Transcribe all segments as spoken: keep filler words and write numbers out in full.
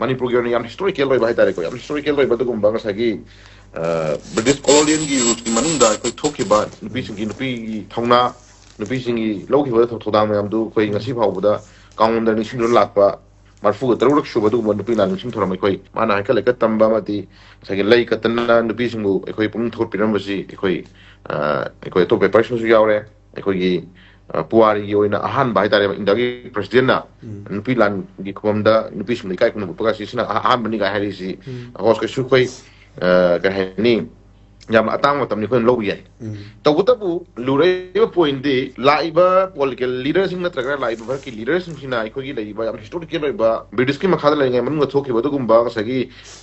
ꯃꯅꯤꯄꯨꯔꯒꯤ ꯑꯣꯏꯅ ꯌꯥꯝ ꯍꯤꯁꯇꯣꯔꯤꯀꯦꯜ ꯑꯣꯏꯕ ꯍꯥꯏꯇꯥꯔꯦꯀꯣ, ꯌꯥꯝ ꯍꯤꯁꯇꯣꯔꯤꯀꯦꯜ ꯑꯣꯏꯕ ꯑꯗꯨꯒꯨꯝꯕ ꯉꯁꯥꯏꯒꯤ ꯕ꯭ꯔꯤꯇꯤꯁ ꯀꯣꯂꯣꯅꯤꯌꯦꯜꯒꯤ ꯔꯨꯜꯁꯀꯤ ꯃꯅꯨꯡꯗ ꯑꯩꯈꯣꯏ ꯊꯣꯛꯈꯤꯕ ꯅꯨꯄꯤꯁꯤꯡꯒꯤ, ꯅꯨꯄꯤꯒꯤ ꯊꯧꯅꯥ, ꯅꯨꯄꯤꯁꯤꯡꯒꯤ ꯂꯧꯈꯤꯕ ꯊꯧ- ꯊꯧꯗꯥꯡ ꯃꯌꯥꯝꯗꯨ ꯑꯩꯈꯣꯏ ꯉꯁꯤ ꯐꯥꯎꯕꯗ ꯀꯥꯡꯂꯣꯟꯗ ꯅꯤꯡꯁꯤꯡꯗꯨꯅ ꯂꯥꯛꯄ ꯃꯔꯤꯐꯨꯒ ꯇꯔꯨꯛ ꯁꯨꯕ ꯑꯗꯨꯒꯨꯝꯕ ꯅꯨꯄꯤ ꯂꯥꯟ ꯅꯤꯡꯁꯤꯡ ꯊꯧꯔꯝ ꯑꯩꯈꯣꯏ ꯃꯥꯅ ꯍꯩꯀꯠ ꯂꯩꯀꯠ ꯇꯝꯕ ꯑꯃꯗꯤ ꯉꯁꯥꯏꯒꯤ ꯂꯩ ꯀꯠꯇꯅ ꯅꯨꯄꯤꯁꯤꯡꯕꯨ ꯑꯩꯈꯣꯏ ꯄꯨꯛꯅꯤꯡ ꯊꯧꯒꯠꯄꯤꯔꯝꯕꯁꯤ ꯑꯩꯈꯣꯏ ꯑ, ꯑꯩꯈꯣꯏ ꯑꯇꯣꯞꯄ ꯄꯦꯄꯔꯁꯤꯡꯁꯨ ꯌꯥꯎꯔꯦ꯫ ꯑꯩꯈꯣꯏꯒꯤ ꯑ, ꯄꯨꯋꯥꯔꯤꯒꯤ ꯑꯣꯏꯅ ꯑꯍꯥꯟꯕ ꯍꯥꯏꯇꯥꯔꯦ, ꯏꯟꯗꯤꯌꯥꯒꯤ ꯄ꯭ꯔꯁꯤꯗꯦꯟꯅ ꯎꯝ꯫ ꯅꯨꯄꯤ ꯂꯥꯟꯒꯤ ꯈꯨꯕꯝꯗ ꯅꯨꯄꯤꯁꯤꯡꯗ ꯏꯀꯥꯏ ꯈꯨꯝꯅꯕ ꯎꯠꯄꯒ ꯁꯤꯁꯤꯅ ꯑꯍꯥꯟꯕꯅꯤꯒ ꯍꯥꯏꯔꯤꯁꯤ꯫ ꯎꯝ꯫ ꯑꯍꯣꯁ ꯀꯩꯁꯨ ꯑꯩꯈꯣꯏ ꯑ, ꯀꯩ ꯍꯥꯏꯅꯤ, ꯌꯥꯝꯅ ꯑꯇꯥꯡꯕ ꯃꯇꯝꯅꯤ ꯑꯩꯈꯣꯏꯅ ꯂꯧꯕ ꯌꯥꯏ꯫ ꯎꯝ꯫ ꯇꯧꯕꯇꯕꯨ ꯂꯨꯔꯛꯏꯕ ꯄꯣꯏꯟꯗꯤ ꯂꯥꯛꯏꯕ ꯄꯣꯂꯤꯇꯤꯀꯦꯜ ꯂꯤꯗꯔꯁꯤꯡ ꯅꯠꯇ꯭ꯔꯒ ꯂꯥꯛꯏꯕ ꯚꯥꯔꯠꯀꯤ ꯂꯤꯗꯔꯁꯤꯡꯁꯤꯅ ꯑꯩꯈꯣꯏꯒꯤ ꯂꯩꯔꯤꯕ ꯌꯥꯝ ꯍꯤꯁꯇꯣꯔꯤꯀꯦꯜ ꯑꯣꯏꯕ ꯕ꯭ꯔꯤꯇꯤꯁꯀꯤ ꯃꯈꯥꯗ ꯂꯩꯔꯤꯉꯩ ꯃꯅꯨꯡꯗ ꯊꯣꯛꯈꯤꯕ ꯑꯗꯨꯒꯨꯝꯕ ꯉꯁꯥꯏꯒꯤ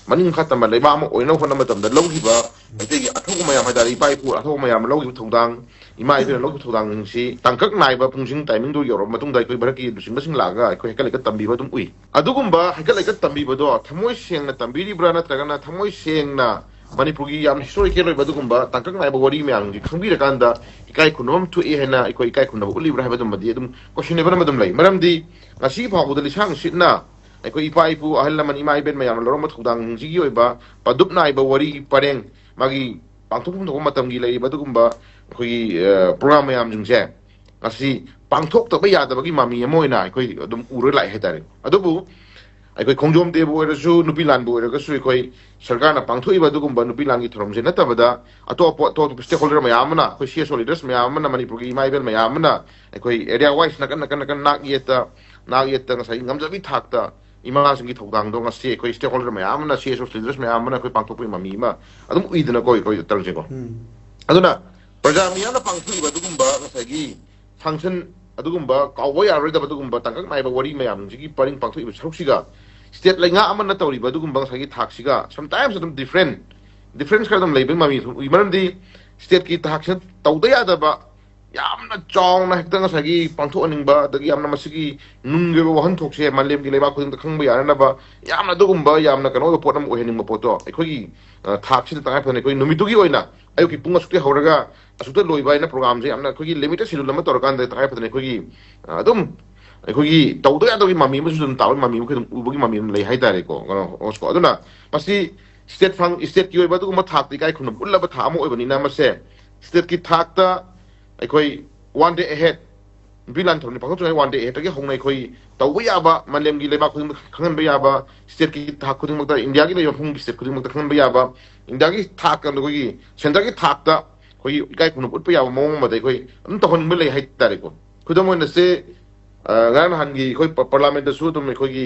ꯃꯅꯤꯡ ꯃꯈꯥ ꯇꯝꯕ ꯂꯩꯕꯥꯛ ꯑꯃ ꯑꯣꯏꯅꯕ ꯍꯣꯠꯅꯕ ꯃꯇꯝꯗ ꯂꯧꯈꯤꯕ ꯃꯩꯇꯩꯒꯤ ꯑꯊꯧꯕ ꯃꯌꯥꯝ ꯍꯥꯏꯇꯥꯔꯦ, ꯏꯄꯥ ꯏꯄꯨ ꯑꯊꯧꯕ ꯃꯌꯥꯝꯅ ꯂꯧꯈꯤꯕ ꯊꯧꯗꯥꯡ, ꯏꯃꯥ ꯏꯕꯦꯟꯅ ꯂꯧꯈꯤꯕ ꯊꯧꯗꯥꯡꯁꯤꯡꯁꯤ ꯇꯥꯡꯀꯛ ꯅꯥꯏꯕ ꯄꯨꯡꯁꯤꯡ ꯇꯥꯏꯃꯤꯡꯗꯨ ꯌꯧꯔꯕ ꯃꯇꯨꯡꯗ ꯑꯩꯈꯣꯏ ꯚꯥꯔꯠꯀꯤ ꯂꯨꯆꯤꯡꯕꯁꯤꯡ ꯂꯥꯛꯑꯒ ꯑꯩꯈꯣꯏ ꯍꯩꯀꯠ ꯂꯩꯀꯠ ꯇꯝꯕꯤꯕ ꯑꯗꯨꯝ ꯎꯏ꯫ ꯑꯗꯨꯒꯨꯝꯕ ꯍꯩꯀꯠ ꯂꯩꯀꯠ ꯇꯝꯕꯤꯕꯗꯣ ꯊꯃꯣꯏ ꯁꯦꯡꯅ ꯇꯝꯕꯤꯔꯤꯕ꯭ꯔꯥ ꯅꯠꯇ꯭ꯔꯒꯅ ꯊꯃꯣꯏ ꯁꯦꯡꯅ ꯃꯅꯤꯄꯨꯔꯒꯤ ꯌꯥꯝ ꯍꯤꯁꯇꯣꯔꯤꯀꯦꯜ ꯑꯣꯏꯕ ꯑꯗꯨꯒꯨꯝꯕ ꯇꯥꯡꯀꯛ ꯅꯥꯏꯕ ꯋꯥꯔꯤ ꯃꯌꯥꯝꯁꯤ ꯈꯪꯕꯤꯔꯀꯥꯟꯗ ꯏꯀꯥꯏ ꯈꯨꯝꯅꯕ ꯑꯃ ꯊꯣꯛꯑꯦ ꯍꯥꯏꯅ ꯑꯩꯈꯣꯏ ꯏꯀꯥꯏ ꯈꯨꯝꯅꯕ ꯎꯠꯂꯤꯕ꯭ꯔꯥ ꯍꯥꯏꯕꯗꯨꯃꯗꯤ ꯑꯗꯨꯝ ꯀꯣꯏꯁꯟꯅꯦꯕꯜ ꯑꯃ ꯑꯗꯨꯝ ꯂꯩ꯫ ꯃꯔꯝꯗꯤ ꯉꯁꯤ ꯐꯥꯎꯕꯗ ꯂꯤꯁꯥꯡ ꯁꯤꯠꯅ ꯑꯩꯈꯣꯏ ꯏꯄꯥ ꯏꯄꯨ, ꯑꯍꯜ ꯂꯃꯟ, ꯏꯃꯥ ꯏꯕꯦꯟ ꯃꯌꯥꯝꯅ ꯂꯧꯔꯝꯕ ꯊꯧꯗꯥꯡꯁꯤꯡꯁꯤꯒꯤ ꯑꯣꯏꯕ ꯄꯗꯨꯞ ꯅꯥꯏꯕ ꯋꯥꯔꯤꯒꯤ ꯄꯔꯦꯡ, ꯃꯥꯒꯤ ꯄꯥꯡꯊꯣꯛꯐꯝ ꯊꯣꯛꯄ ꯃꯇꯝꯒꯤ ꯂꯩꯔꯤꯕ ꯑꯗꯨꯒꯨꯝꯕ ꯑꯩꯈꯣꯏꯒꯤ, ꯑ, ꯄ꯭ꯔꯣꯒ꯭ꯔꯥꯝ ꯃꯌꯥꯝꯁꯤꯡꯁꯦ ꯉꯁꯤ ꯄꯥꯡꯊꯣꯛꯇꯕ ꯌꯥꯗꯕꯒꯤ ꯃꯃꯤ ꯑꯃ ꯑꯣꯏꯅ ꯑꯩꯈꯣꯏ ꯑꯗꯨꯝ ꯎꯔ ꯂꯥꯛꯑꯦ ꯍꯥꯏꯇꯥꯔꯦ꯫ ꯑꯗꯨꯕꯨ ꯑꯩꯈꯣꯏ ꯈꯣꯡꯖꯣꯝ ꯗꯦꯕꯨ ꯑꯣꯏꯔꯁꯨ, ꯅꯨꯄꯤ ꯂꯥꯟꯕꯨ ꯑꯣꯏꯔꯒꯁꯨ, ꯑꯩꯈꯣꯏ ꯁꯔꯀꯥꯔꯅ ꯄꯥꯡꯊꯣꯛꯏꯕ ꯑꯗꯨꯒꯨꯝꯕ ꯅꯨꯄꯤ ꯂꯥꯟꯒꯤ ꯊꯧꯔꯝꯁꯦ ꯅꯠꯇꯕꯗ ꯑꯇꯣꯞ ꯑꯇꯣꯞꯄ ꯁ꯭ꯇꯦꯛ ꯍꯣꯜꯗꯔ ꯃꯌꯥꯝ ꯑꯃꯅ, ꯑꯩꯈꯣꯏ ꯁꯤ ꯑꯦꯁ ꯑꯣ ꯂꯤꯗꯔꯁ ꯃꯌꯥꯝ ꯑꯃꯅ, ꯃꯅꯤꯄꯨꯔꯒꯤ ꯏꯃꯥ ꯏꯕꯦꯜ ꯃꯌꯥꯝ ꯑꯃꯅ ꯑꯩꯈꯣꯏ ꯑꯦꯔꯤꯌꯥ ꯋꯥꯏꯁ ꯅꯥꯀꯟ ꯅꯥꯀꯟ ꯅꯥꯀꯟ ꯅꯥꯛ ꯌꯦꯠꯇ, ꯅꯥꯛ ꯌꯦꯠꯇ ꯉꯁꯥꯏꯒꯤ ꯉꯝꯖꯕꯤ ꯊꯥꯛꯇ ꯏꯃꯥꯁꯤꯡꯒꯤ ꯊꯧꯗꯥꯡꯗꯣ ꯉꯁꯤ ꯑꯩꯈꯣꯏ ꯁ꯭ꯇꯦꯛ ꯍꯣꯜꯗꯔ ꯃꯌꯥꯝ ꯑꯃꯅ, ꯁꯤ ꯑꯦꯁ ꯑꯣ ꯂꯤꯗꯔꯁ ꯃꯌꯥꯝ ꯑꯃꯅ ꯑꯩꯈꯣꯏ ꯄꯥꯡꯊꯣꯛꯄꯒꯤ ꯃꯃꯤ ꯑꯃ ꯑꯗꯨꯝ ꯎꯏꯗꯅꯀꯣ ꯑꯩꯈꯣꯏ ꯇꯔꯟꯁꯦꯀꯣ꯫ ꯎꯝ꯫ ꯑꯗꯨꯅ ꯄ꯭ꯔꯖꯥ ꯃꯤꯌꯥꯝꯅ ꯄꯥꯡꯊꯣꯛꯏꯕ ꯑꯗꯨꯒꯨꯝꯕ ꯉꯁꯥꯏꯒꯤ ꯐꯪꯁꯟ, ꯑꯗꯨꯒꯨꯝꯕ ꯀꯥꯎꯕ ꯌꯥꯔꯣꯏꯗꯕ ꯑꯗꯨꯒꯨꯝꯕ ꯇꯥꯡꯀꯛ ꯅꯥꯏꯕ ꯋꯥꯔꯤ ꯃꯌꯥꯝꯁꯤꯒꯤ ꯄꯔꯤꯡ ꯄꯥꯡꯊꯣꯛꯏꯕ ꯁꯔꯨꯛꯁꯤꯒ ꯁ꯭ꯇꯦꯠ ꯂꯩꯉꯥꯛ ꯑꯃꯅ ꯇꯧꯔꯤꯕ ꯑꯗꯨꯒꯨꯝꯕ ꯉꯁꯥꯏꯒꯤ ꯊꯥꯛꯁꯤꯒ sometimes ꯑꯗꯨꯝ ꯗꯤꯐ꯭ꯔꯦꯟ, ꯗꯤꯐ꯭ꯔꯦꯟꯁ ꯈꯔ ꯑꯗꯨꯝ ꯂꯩꯕꯒꯤ ꯃꯃꯤ ꯑꯗꯨꯝ ꯎꯏ꯫ ꯃꯔꯝꯗꯤ ꯁ꯭ꯇꯦꯠꯀꯤ ꯊꯥꯛꯁꯤꯅ ꯇꯧꯗ ꯌꯥꯗꯕ ꯌꯥꯝꯅ ꯆꯥꯎꯅ ꯍꯦꯛꯇ ꯉꯁꯥꯏꯒꯤ ꯄꯥꯡꯊꯣꯛꯍꯟꯅꯤꯡꯕ, ꯑꯗꯒꯤ ꯌꯥꯝꯅ ꯃꯁꯤꯒꯤ ꯅꯨꯡꯒꯤ ꯑꯣꯏꯕ ꯋꯥꯍꯟꯊꯣꯛꯁꯦ ꯃꯥꯂꯦꯝꯒꯤ ꯂꯩꯕꯥꯛ ꯈꯨꯗꯤꯡꯗ ꯈꯪꯕ ꯌꯥꯅꯅꯕ ꯌꯥꯝꯅ ꯑꯗꯨꯒꯨꯝꯕ ꯌꯥꯝꯅ ꯀꯩꯅꯣ ꯑꯣꯏꯕ ꯄꯣꯠ ꯑꯃ ꯑꯣꯏꯍꯟꯅꯤꯡꯕ ꯄꯣꯠꯇꯣ ꯑꯩꯈꯣꯏꯒꯤ, ꯑ, ꯊꯥꯛꯁꯤꯗ ꯇꯉꯥꯏ ꯐꯗꯅ ꯑꯩꯈꯣꯏ ꯅꯨꯃꯤꯠꯇꯨꯒꯤ ꯑꯣꯏꯅ ꯑꯌꯨꯛꯀꯤ ꯄꯨꯡ ꯑꯁꯨꯛꯇꯒꯤ ꯍꯧꯔꯒ ꯑꯁꯨꯛꯇ ꯂꯣꯏꯕ ꯍꯥꯏꯅ ꯄ꯭ꯔꯣꯒ꯭ꯔꯥꯝꯁꯦ ꯌꯥꯝꯅ ꯑꯩꯈꯣꯏꯒꯤ ꯂꯤꯃꯤꯇꯦꯠ ꯁꯦꯗ꯭ꯌꯨꯜ ꯑꯃ ꯇꯧꯔꯀꯥꯟꯗ ꯇꯉꯥꯏ ꯐꯗꯅ ꯑꯩꯈꯣꯏꯒꯤ, ꯑ, ꯑꯗꯨꯝ ꯑꯩꯈꯣꯏꯒꯤ ꯇꯧꯗ ꯌꯥꯗꯕꯒꯤ ꯃꯃꯤ ꯑꯃꯁꯨ ꯑꯗꯨꯝ ꯇꯥꯕꯒꯤ ꯃꯃꯤ ꯑꯃ ꯑꯩꯈꯣꯏ ꯑꯗꯨꯝ ꯎꯕꯒꯤ ꯃꯃꯤ ꯑꯃ ꯂꯩ ꯍꯥꯏꯇꯥꯔꯦꯀꯣ, ꯀꯩꯅꯣ, ꯍꯣꯁꯀꯣ꯫ ꯑꯗꯨꯅ ꯃꯁꯤ ꯁ꯭ꯇꯦꯠ ꯐꯪ-, ꯁ꯭ꯇꯦꯠꯀꯤ ꯑꯣꯏꯕ ꯑꯗꯨꯒꯨꯝꯕ ꯊꯥꯛꯇ ꯏꯀꯥꯏ ꯈꯨꯝꯅꯕ ꯎꯠꯂꯕ ꯊꯥꯛ ꯑꯃ ꯑꯣꯏꯕꯅꯤꯅ, ꯃꯁꯦ ꯁ꯭ꯇꯦꯠꯀꯤ ꯊꯥꯛꯇ ꯑꯩꯈꯣꯏ ꯋꯥꯟ ꯗꯦ ꯑꯍꯦꯗ, ꯅꯨꯄꯤ ꯂꯥꯟ ꯊꯧꯔꯝ ꯄꯥꯡꯊꯣꯛꯇ꯭ꯔꯤꯉꯩ ꯋꯥꯟ ꯗꯦ ꯑꯍꯦꯗꯇꯒꯤ ꯍꯧꯅ ꯑꯩꯈꯣꯏ ꯇꯧꯕ ꯌꯥꯕ, ꯃꯥꯂꯦꯝꯒꯤ ꯂꯩꯕꯥꯛ ꯈꯨꯗꯤꯡꯃꯛ ꯈꯪꯍꯟꯕ ꯌꯥꯕ, ꯁ꯭ꯇꯦꯠꯀꯤ ꯊꯥꯛ ꯈꯨꯗꯤꯡꯃꯛꯇ, ꯏꯟꯗꯤꯌꯥꯒꯤ ꯂꯩꯕ ꯃꯐꯝꯒꯤ ꯁ꯭ꯇꯦꯠ ꯈꯨꯗꯤꯡꯃꯛꯇ ꯈꯪꯍꯟꯕ ꯌꯥꯕ, ꯏꯟꯗꯤꯌꯥꯒꯤ ꯊꯥꯛꯇ, ꯑꯩꯈꯣꯏꯒꯤ ꯁꯦꯟꯇꯔꯒꯤ ꯊꯥꯛꯇ ꯑꯩꯈꯣꯏꯒꯤ ꯏꯀꯥꯏ ꯈꯨꯝꯅꯕ ꯎꯠꯄ ꯌꯥꯕ ꯃꯑꯣꯡ ꯑꯃꯗ ꯑꯩꯈꯣꯏ ꯑꯗꯨꯝ ꯇꯧꯍꯟꯅꯤꯡꯕ ꯂꯩ ꯍꯥꯏꯇꯥꯔꯦꯀꯣ꯫ ꯈꯨꯗꯝ ꯑꯣꯏꯅ ꯁꯦ, ꯑ, ꯉꯔꯥꯡ ꯅꯍꯥꯟꯒꯤ ꯑꯩꯈꯣꯏ ꯄ-, ꯄꯥꯔꯂꯥꯃꯦꯟꯇꯁꯨ ꯑꯗꯨꯝ ꯑꯩꯈꯣꯏꯒꯤ